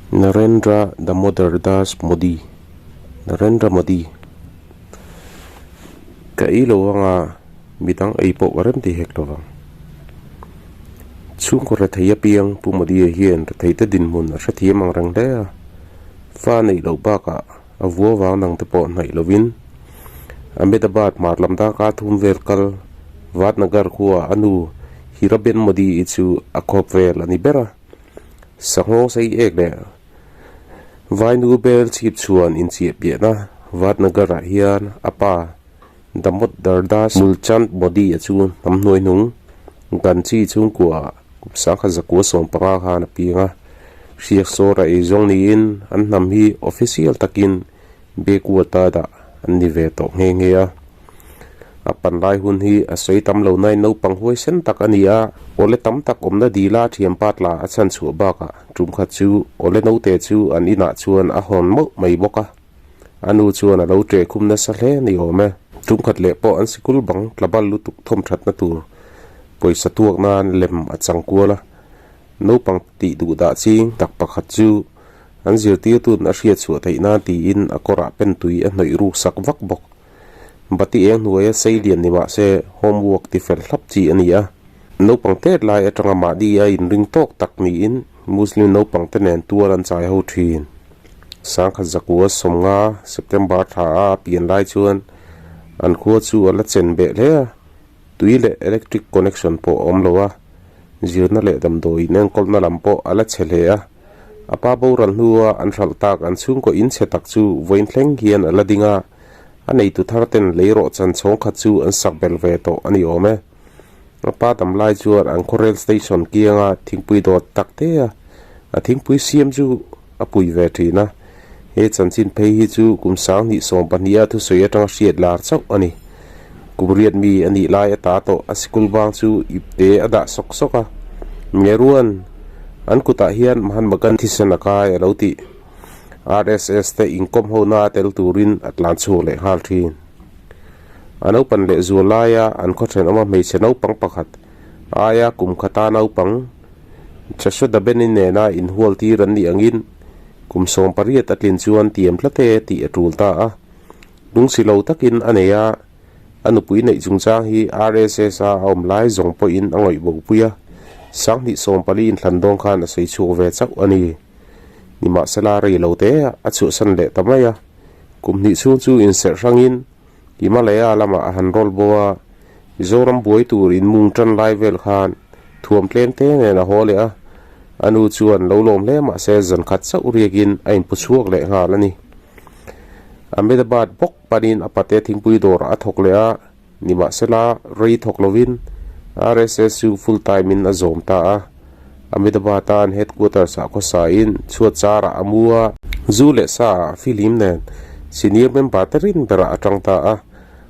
Narendra Damodar Das Modi Narendra Modi Ka ei lo anga midang ei pawh ka rem ti hek lo vang. Chhungkaw rethei apiang Pu Modi-a hian retheite dinhmun a hrethiam ang reng hle a, fa neih loh bakah a vua vang dang te pawh hnaih lovin Ahmedabad hmar lam darkar thum vel kal Vadnagar khua a nu Hiraben Modi-i chu a khawp vel a ni ber a. Sanghawng sei ek leh Vainu bel chhip chhuan inchiah piahna Vadnagar ah hian a pa Damodar Das Mulchand Modi a chu hnam hnuai hnung Ganchi chhungkua kum sangkhat zakua 15 khan a piang a. Hriak sawr a ei zawng niin an hnam hi official takin Backward-a dah an ni ve tawh nghe nghe a. A pan lai hun hi a sawi tam lo nain naupang huaisen tak a ni a, awle tam tak awmna dila thiampa tla a chhan chhuah bakah tum khat chu awle naute chu an inah chuan a hawn mauh mai bawk a. A nu chuan a lo ṭeh khum nasa hle a ni awm e. Tum khat leh pawh an sikul bang tla bal lutuk thawm ṭhatna tur pawisa tuak nan lem a chang kual a. Naupang tih duh dah ching tak pakhat chu an zirtirtu'n a hriat chhuah theih nan tiin a kawrah pen tui a hnawih ruk sak vak bawk. Bati eng hnuaia sei lian ni mah se homework ti fel hlap chi a ni a. Naupang tet lai atanga mahni a inring tawk tak niin Muslim naupang te nen tual an chai ho thin. Sangkhat zakua 50 September thla a a pian lai chuan an khua chu a la chen beh hle a. Tui leh electric connection pawh a awm lo a, zirna leh damdawi inenkawlna lam pawh a la chhe hle a. A pa boral hnua an hralh tak an chhungkaw in chhe tak chu vawiin thleng hian a la ding a, a neitu thar ten lei rawh chan chhawng khat chu an sak bel ve tawh a ni awm e. A pa dam lai chuan an khaw rail station kianga thingpui dawt tak te a, a thingpui siam chu a pui ve thin a. He chanchin phei hi chu kum 2012 a thusawi atanga hriat lar chauh a ni. Kum riat mi a nih lai a ta tawh a sikul bang chu ipte a dah sawk sawk a. Ngeruan an kutah hian Mahatma Gandhi thisen a kai a lo tih. RSS te inkawm hona a tel turin a tlan chhuak leh nghal thin. A naupan leh zual laia an khaw thenawma hmeichhe naupang pakhat aia kum khata naupang Chashoda Beni nena inhual tir an nih angin kum 18 a tlin chuan tiam tlat e tih a tul ta a. Lungsi lo takin a nei a, a nupui neih chungchang hi RSS a a awm lai zawng pawhin a ngawih bopui a, 2014 inthlan dawn khan a sawi chhuak ve chauh a ni. Nimahsela rei lo te a chhuahsan leh ta mai a, kum hnih chhung chu inserh hrangin Himalaya lamah a han rawl bo a, Mizoram buai tur inmung tan lai vel khan thuam tlem te nen a haw leh a, a nu chuan lo lawm hle mahse zan khat chauh riakin a inpu chhuak leh nghal a ni. Ahmedabad bawk panin a pate thingpui dawrah a thawk leh a, nimahsela rei thawk lovin RSS chu full time in a zawm ta a. Ahmedabad a an headquarters ah khawsain chhuat charah a mu a, zu leh sa ah filim nen senior member te rin berah a tang ta a.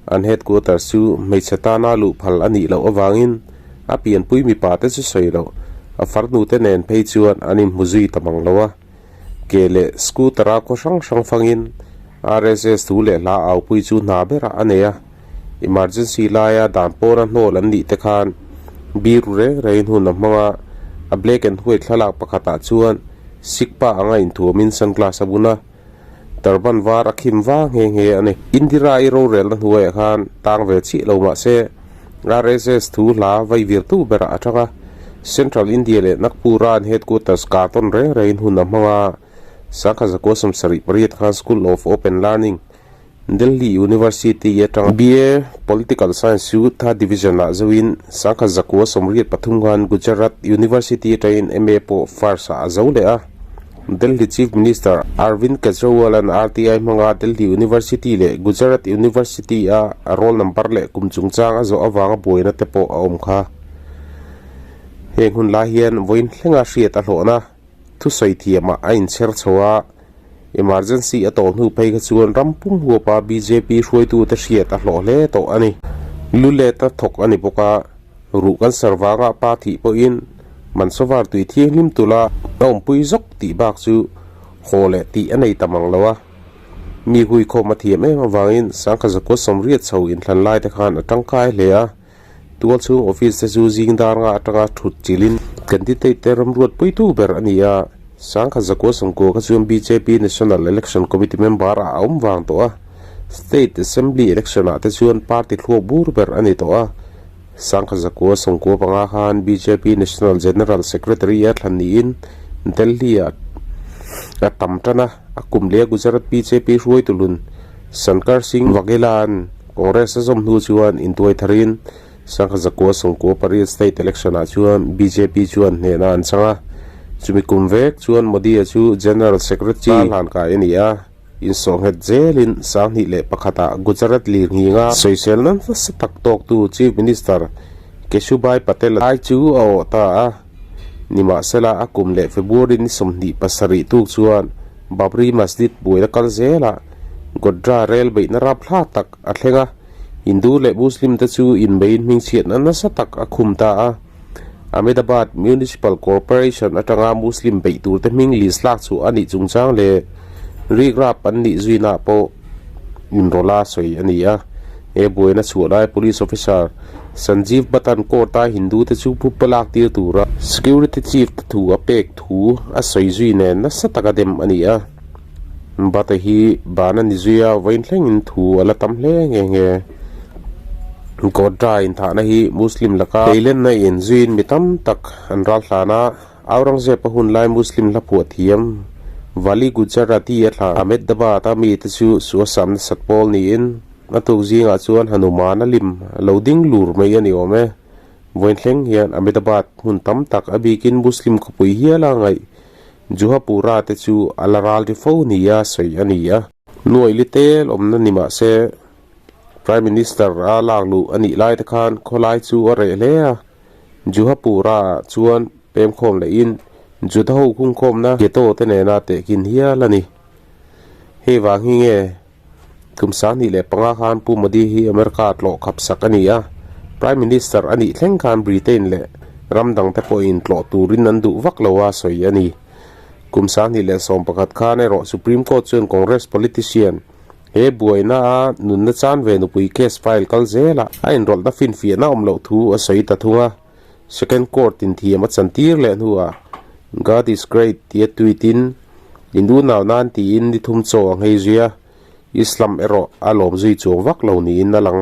An headquarters chu hmeichhe tana luh phal a nih loh avangin a pianpui mipa te chu sawi loh, a farnu te nen phei chuan an inhmu zui ta mang lo a. Ke leh scooter a khaw hrang hrang fangin RSS thu leh hla aupui chu hna berah a nei a, emergency laia dan pawna hnawl an nih te khan biru reng rengin hun a hmang a, a black and white thlalak pakhatah chuan sikpa anga inthuamin sunglass a bun a, turban var a khim va nghe nghe a ni. Indira i rorelna hnuaiah khan tang ve chiah lo mah se RSS thu hla vaivir tu berah a tang a, Central India leh Nagpur-a an headquarters kartawn reng rengin hun a hmang a, Sangha zakua 78 khan School of Open Learning, Delhi University atanga BA Political Science chu third division-ah zoin Sangha zakua 83 khan Gujarat University atangin MA pawh first-ah a zo leh a. Delhi Chief Minister Arvind Kejriwal-a'n RTI hmanga Delhi University leh Gujarat University-a a roll number leh kum chungchang a zawh avanga buaina te pawh a awm kha. Heng hun lai hian vawiin thlenga hriat a hlawhna thusawi thiamah a inchher chho a, emergency a tawh hnu phei kha chuan ram pum huapa bjp hruaitute hriat a hlawh hle tawh a ni. Lulet a thawk a ni bawk a, ruh cancer vanga pa thih pawhin Mansovar tui thianghlim tula a awmpui zawk tih bak chu haw leh tih a nei ta mang lo a. Mi hui khawm a thiam em avangin sangkhat zakua 80 chho inthlan lai te khan a tangkai hle a. Tual chhung office te chu zing dar nga atanga thut chilhin candidate te ramruat puitu ber a ni a. 1990 kha chuan bjp National Election Committee member ah a awm vang tawh a, State Assembly Election ah te chuan party thluak bur ber a ni tawh a. 1995 khan bjp National General Secretary a thlan niin Delhi ah a tam tan a, a kum leh a Gujarat bjp hruaitu lun Shankar Singh Vaghela'n Congress a zawm hnu chuan intuai tharin 1998 State Election ah chuan bjp chuan hnehna an chang a, chumi kum vek chuan Modi-a chu General Secretary a hlan kai a ni a, insawhnghet zelin 2001 ah Gujarat lir nghinga sawisel nasa tak tawktu Chief Minister Keshubhai Patel ai chu a awh ta a, nimahsela a kum leh February ni 27 tuk chuan Babri Masjid buaina kal zelah Godhra rel beihna rapthlak tak a thleng a. Hindu leh Muslim te chu inbeiin hmingchhiatna nasa tak a khum ta a. Ahmedabad Municipal Corporation atanga Muslim beih turte hming list lak chhuah a nih chungchang leh rikrap an nih zuinah pawh inrawlh a sawi a ni a. He buaina chhuah lai Police Officer Sanjeev Bhatt-a'n court-a Hindu te chu phupa lak tir tura Security Chief te thu a pek thu a sawi zui nen nasa taka dem a ni a. Bata hi ban a ni zui a, vawiin thlengin thu a la tam hle nghe nghe. Godhra inthahna hi Muslim laka hleilenna in zuiin mi tam tak an ral hlan a, Aurangzeb a hun lai Muslim hla phuah thiam Vali Gujarati a thlah Ahmedabad a mite chu suasam nasat pawl niin a tuk zingah chuan Hanuman a lim a lo ding lur mai a ni awm e. Vawiin thleng hian Ahmedabad hmun tam tak a bikin Muslim khawpui hiala ngaih Juhapura te chu a la ral ri fo nia sawi a ni a. Nuaih li tel awmna ni mah se, Prime Minister a lak luh a nih lai te khan khawlai chu a reh hle a. Juhapura ah chuan pemkhawm lehin Juda ho khungkhawmna ghetto te nena tehkin hial a ni. Hei vang hi nge Kum 2005 khan Pu Modi hi America tlawh khap sak a ni a, Prime Minister a nih thleng khan Britain leh ram dangte pawhin tlawh turin an duh vak lo a sawi a ni. Kum 2011 khan erawh Supreme Court chuan Congress politician he buaina a nunna chan ve nupui case file kal zelah a inrawlhna finfiahna awm loh thu a sawi ta thung a, Second Court in thiam a chantir leh hnuah God is great tia tweet in in unau nan tiin ni thum chaw a nghei zui a, Islam erawh a lawm zui chuang vak lo niin a lang.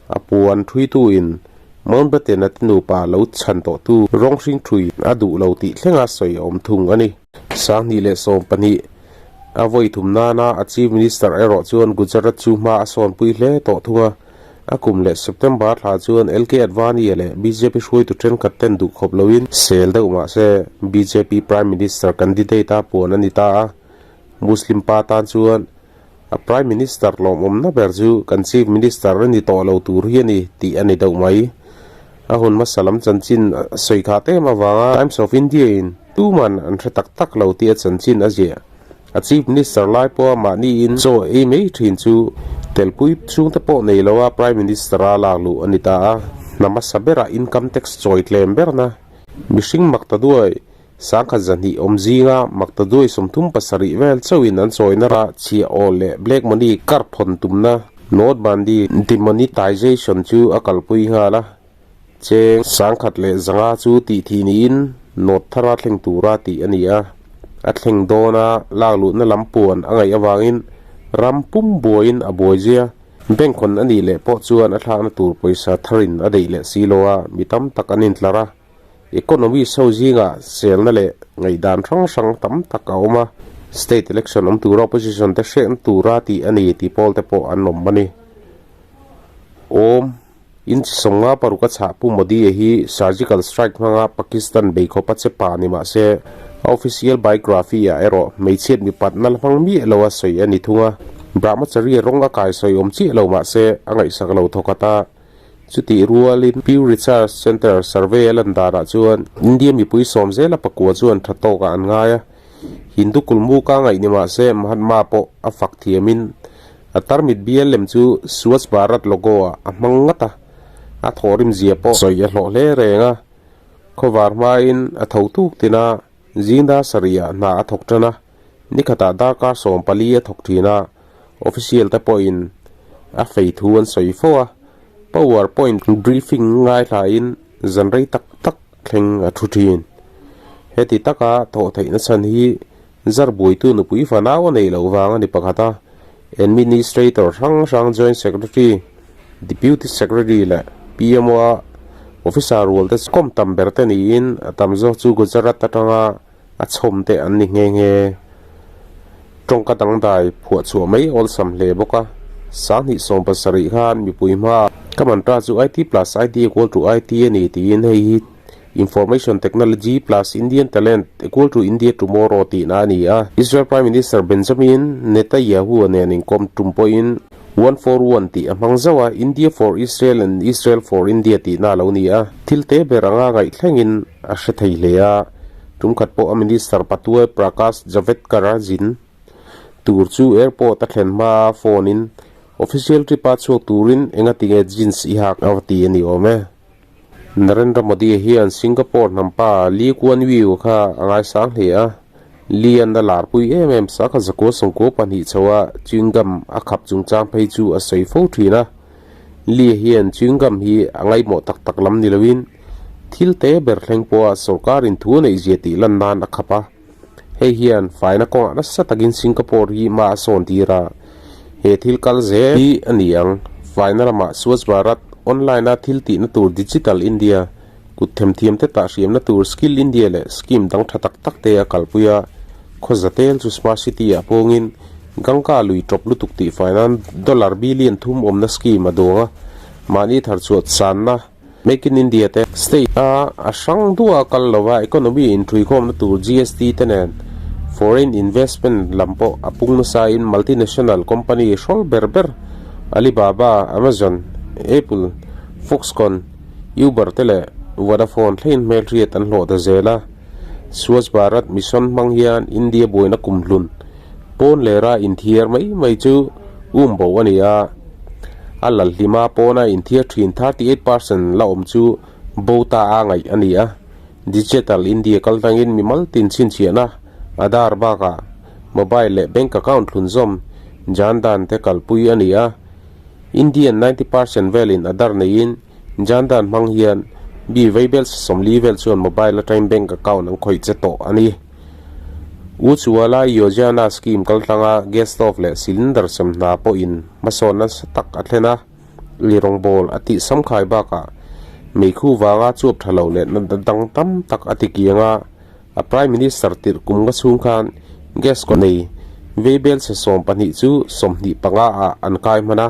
A puan thuitu in Mountbatten a te nupa lo chhan tawhtu rawng hring thui a duh lo tih thlenga sawi a awm thung a ni. 2012 a vawi thum nana a Chief Minister erawh chuan Gujarat chu hma a sawnpui hle tawh thung a. A kum leh September thla chuan LK Advani-a leh bjp hruaitu thenkhat ten duh khawp loin sel deuh mah se bjp Prime Minister candidate a puan a ni ta a. Muslim pa tan chuan a Prime Minister lawmawmna ber chu kan Chief Minister a ni tawh lo tur hi a ni tih a ni deuh mai. A hun hmasa lam chanchin a sawi khat em avanga Times of India-in tuman an hre tak tak lo tih a chanchin a ziah. A Chief Minister lai pawha mahniin chaw ei mai thin chu telpui chhungte pawh nei loa Prime Minister a lak luh a ni ta a. Hna hmasa berah income tax chawi tlem berna mihring mak ta duai 1200 awm zinga mak ta duai 37 vel chauhin an chawina rah chhiah awl leh black money kar phawn tumna note bandi demonetization chu a kalpui nghal a. Cheng 1100 chu tih thih niin note thara thleng tura tih a ni a, a thleng dawna lak luhna lam puan a ngaih avangin ram pum buaiin a buai zia. Bank hawn a nih leh pawh chuan a thlakna tur pawisa tharin a deih leh si lo a, mi tam tak an intlar a. Economist ho zingah selna leh ngaihdan hrang hrang tam tak a awm a, state election awm tura opposition te hriatna tura tih a ni tih pawl te pawh an awm a ni. Awm. Inch 56 a chhah Pu Modi-a hi surgical strike hmanga Pakistan bei khawpa che pa ni mah se, a official biography-ah erawh hmeichhiat mipatna la hmang miah lo a sawi a ni thung a. Brahmacharya rawng a kai sawi awm chiah lo mah se, a ngaihsak lo thawkhat a. Chutih rualin Pew Research Center survey a lan danah chuan India mipui sawm zela pakua chuan tha tawkah an ngai a. Hindu kulmuka ngaih ni mah se, Mahatma pawh a fak thiamin A tarmit bial lem chu Swachh Bharat logo ah a hmang ngat a, a thawhrim zia pawh sawi a hlawh hle reng a. Khawvar hmain a tho tuk tin a, Zinda sarih ah hna a thawk tan a, nikhatah darkar 14 a thawk thin a, official te pawhin a fei thu an sawi fo a, power point briefing ngaithlain zan rei tak tak thleng a thu thin. Heti taka thawh theihna chhan hi zar buaitu nupui fanau a neih loh vang a ni pakhat a, Administrator hrang hrang Joint Secretary, Deputy Secretary leh PMO a officer rual te kawm tam ber te niin a tam zawk chu Gujarat atanga a chhawm te an ni nghe nghe. Tawngka dangdai phuah chhuah mai awlsam hle bawk a, 2017 khan mipui hma ka mantra chu IT plus IT equal to IT a ni tiin hei hi Information Technology plus Indian Talent equal to India Tomorrow tihna a ni a. Israel Prime Minister Benjamin Netanyahu-a nen inkawm tum pawhin One for One tih a hmang zauh a, India for Israel and Israel for India tihna a lo ni a. Thil te ber anga ngaihthlengin a hre thei hle a, tumkhat pawh a Minister Patuai Prakash Javadekar-a zin tur chu airport a thlen hma phone-in official trip-a chhuak turin engatinge jeans i hak a va ti a ni awm e. Narendra Modi hian Singapore hnampa Lee Kuan Yew kha a ngaisang hle a, Lee an a larpui em em sakha zakua sawngkua pahnih chho a chewing gum a khap chungchang phei chu a sawi fo thin a. Lee hian chewing gum hi a ngaihmawh tak tak lam ni loin thil te ber thleng pawha sorkarin thu a neihzia tih lan nan a khap a. Hei hian faina kawngah nasa takin Singapore hi hma a sawn tir a, he thil kal zel hi a ni ang. Faina lamah Swachh Bharat, online a thil tihna tur Digital India, kut themthiamte tahhriamna tur Skill India leh scheme dang tha tak tak te a kalpui a. Khawza tel chu Smart City ah pawngin Ganga lui tawp lutuk tih fai nan dollar billion thum awmna scheme a duang a, mahni tharchhuah channa, Make in India te state a a hrang duah a kal lova economy inthuikhawmna tur GST te nen foreign investment lam pawh a pung nasa in multinational company hrawl ber ber Alibaba, Amazon, Apple, Foxconn, Uber te leh Vodafone thlengin hmelhriat an hlawh ta zel a. Swachh Bharat Mission hmang hian India buaina kumhlun pawn lera inthiar mai mai chu um bo a ni a. A lal hlima pawna inthiar thin 38% la awm chu bo ta a ngaih a ni a. Digital India kal tangin mimal tin chhinchhiahna, Aadhaar bakah mobile leh bank account thlunzawm Jan Dhan te kalpui a ni a. Indian 90% velin Aadhaar neiin Jan Dhan hmang hian mi vaibel 40 vel chuan mobile atangin bank account an khawih che tawh a ni. Ujjwala Yojana scheme kaltlanga gas stove leh cylinder sem hna pawhin hmasawn nasa tak a thlen a, ei rawngbâwl a tih samkhai bakah meikhu vanga chuap tha lo leh natna dang tam tak a ti kiang a, a Prime Minister tirh kum nga chhung khan gas kaw nei veibel chhe 12 chu 25 ah an kai hman a,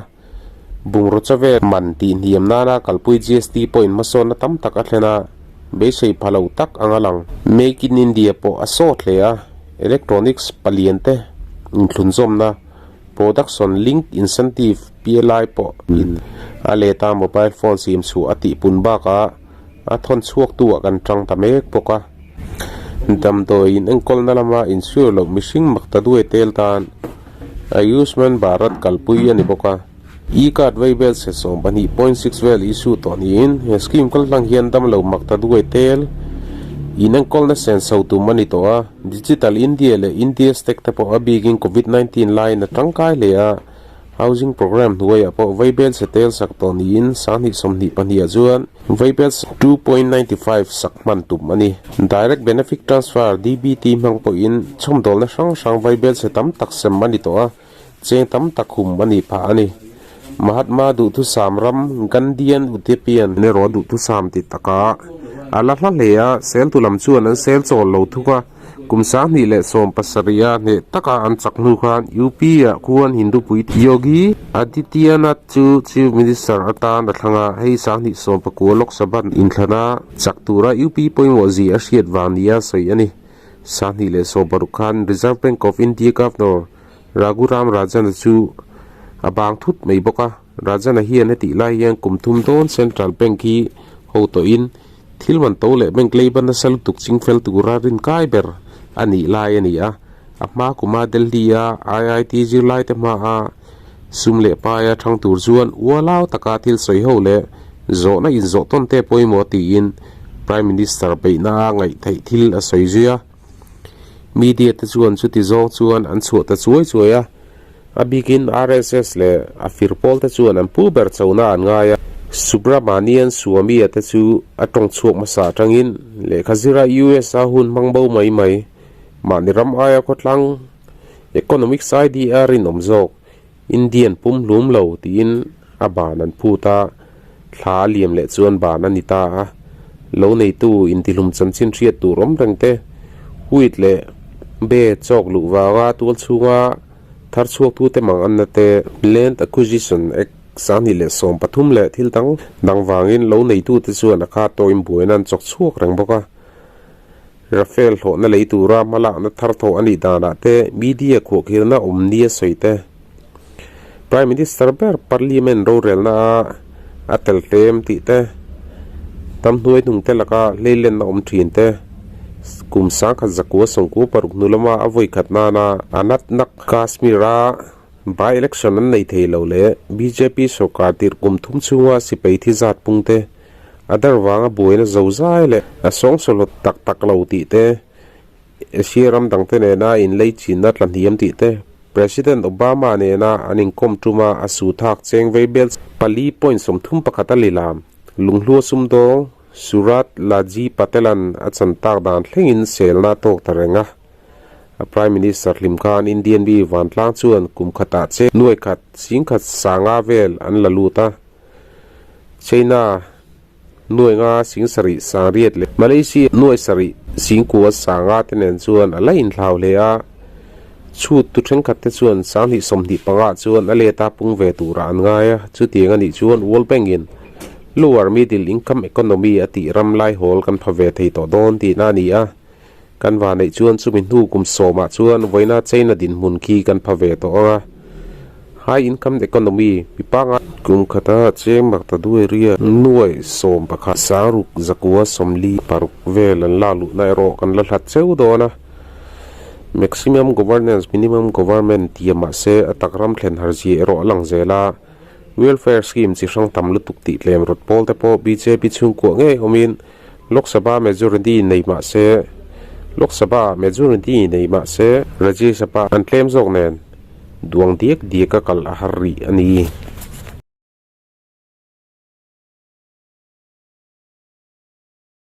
Bungraw chavel man tih hniam nana kalpui GST pawhin hmasawnna tam tak a thlen a, beisei pha lo tak ang a lang. Make in India pawh a sawt hle a, electronics palian te inthlunzawmna, Production Linked Incentive, PLI, pawh in a let a, mobile phone siam chhuah a tihpun bakah a thawn chhuaktu ah kan tang ta mek bawk a. Damdawi in enkawlna lama insure loh mihring mak ta duai tel tan Ayushman Bharat kalpui a ni bawk a. E-card vei vel se 12.6 vel issue tawh niin he scheme kal hlang hian damlo mak ta duai tel in enkawlna senso tum a ni tawh a. Digital India leh India Stack te pawh a bikin Covid 19 laiin a tangkai hle a. Housing Programme hnuaiah pawh vaibel se tel sak tawh niin 2022 ah chuan vaibel 2.95 sak hman tum a ni. Direct Benefit Transfer, DBT, hmang pawhin chhawmdawlna hrang hrang vaibel se tam tak sem a ni tawh a, cheng tam tak hum a nih phah a ni. Mahatma duhthusam ram Gandhian Utopian erawh duhthusam ti takah a la hla hle a, seltu lam chuan an sel chawl lo thung a. Kum 2017 a hneh taka an chak hnu khan UP ah khuan Hindu pui Yogi Adityanath chu Chief Minister atan a thlang a, hei 2019 Lok Sabha inthlana chak tura UP pawimawh zia a hriat vang nia sawi a ni. 2016 khan Reserve Bank of India Governor Raghuram Rajan-a chu a bang thut mai bawk a, Rajan-a hian hetih lai hian kum thum dawn Central Bank hi ho tawhin Thil man to leh bank leiba nasa lutuk chingfel tura rinkai ber a nih lai a ni a, a hma kuma Delhi-a IIT zirlaite hmaa sum leh paia thang tur chuan ualau taka thil sawi ho leh zawhna inzawh tawn te pawimawh tiin Prime Minister beihna a ngaih theih thil a sawi zui a. Media te chuan chuti zawng chuan an chhuah ta chuai chuai a, a bikin RSS leh a fir pawl te chuan an pu ber chona an ngai a. Subramanian Swamy-a te chu a tawng chhuak hmasa atangin lehkha zira US-a hun hmang bo mai mai mahni ram aia khawtlang economics ID a rinawm zawk Indian pum hlum lo tiin a ban an phut a, thla a liam leh chuan ban a ni ta a. Lo neitu intihlum chanchin hriat tur awm reng te, wheat leh be chawk luh vanga tual chhunga thar chhuaktute mang anna te, Land Acquisition Act 2013 leh thil dang dang vangin lo neitute chuan a khat tawhin buaina an chawk chhuak reng bawk a. Rafale hlawhna lei tura hmalakna thar thawh a nih danah te media khuahkhirna awm nia sawi te Prime Minister ber Parliament rorelna a a tel tlem tih te hnam hnuai hnung te laka hleilenna awm thin te kum 1996 hnu lama a vawi khat nana Anantnag Kashmir a by election an nei thei lo leh bjp sorkar tirh kum thum chhunga sipai thi zat pung te A dar vanga buaina zo zai leh a sawngsawhlawt tak tak lo tih te, Asia ram dangte nena inlei chinna tla hniam tih te, President Obama nena an inkawm tuma a su thak cheng vei bel 4.31 a lilam lunghlua sumdawng Surat Laji Patelan a chan tak dan thlengin selna a tawk ta reng a. A Prime Minister hlim khan Indian mi vantlang chuan kum khatah che nuai khat singkhat sanga vel an la lut a. China nuai nga sing sarih sang riat leh Malaysia nuai sarih sing kua sanga te nen chuan a la inthlau hle a, chhut tu thenkhat te chuan sanghnih 25 ah chuan a let a pung ve turah an ngai a, chutiang a nih chuan World Bank in lower middle income economy a tih ram lai hawl kan pha ve thei tawh dawn tihna a ni a. Kan va neih chuan chumi hnu kum sawmah chuan vawiina China dinhmun khi kan pha ve tawh ang a. High income economy mi pangai. Kum khata cheng mak ta duai ria nuai 11 sangruk zakua 46 vel an lak luhna erawh kan la hlat cheu dawn a. Maximum governance minimum government tia mahse a tak ram thlen har zia erawh a lang zel a. Welfare scheme chi hrang tam lutuk tih tlem rawt pawl te pawh bjp chhungkuah ngei awmin Lok Sabha majority nei mah se Lok Sabha majority nei mah se Rajya Sabha an tlem zawk nen duang diak diak a kal a har rih a ni.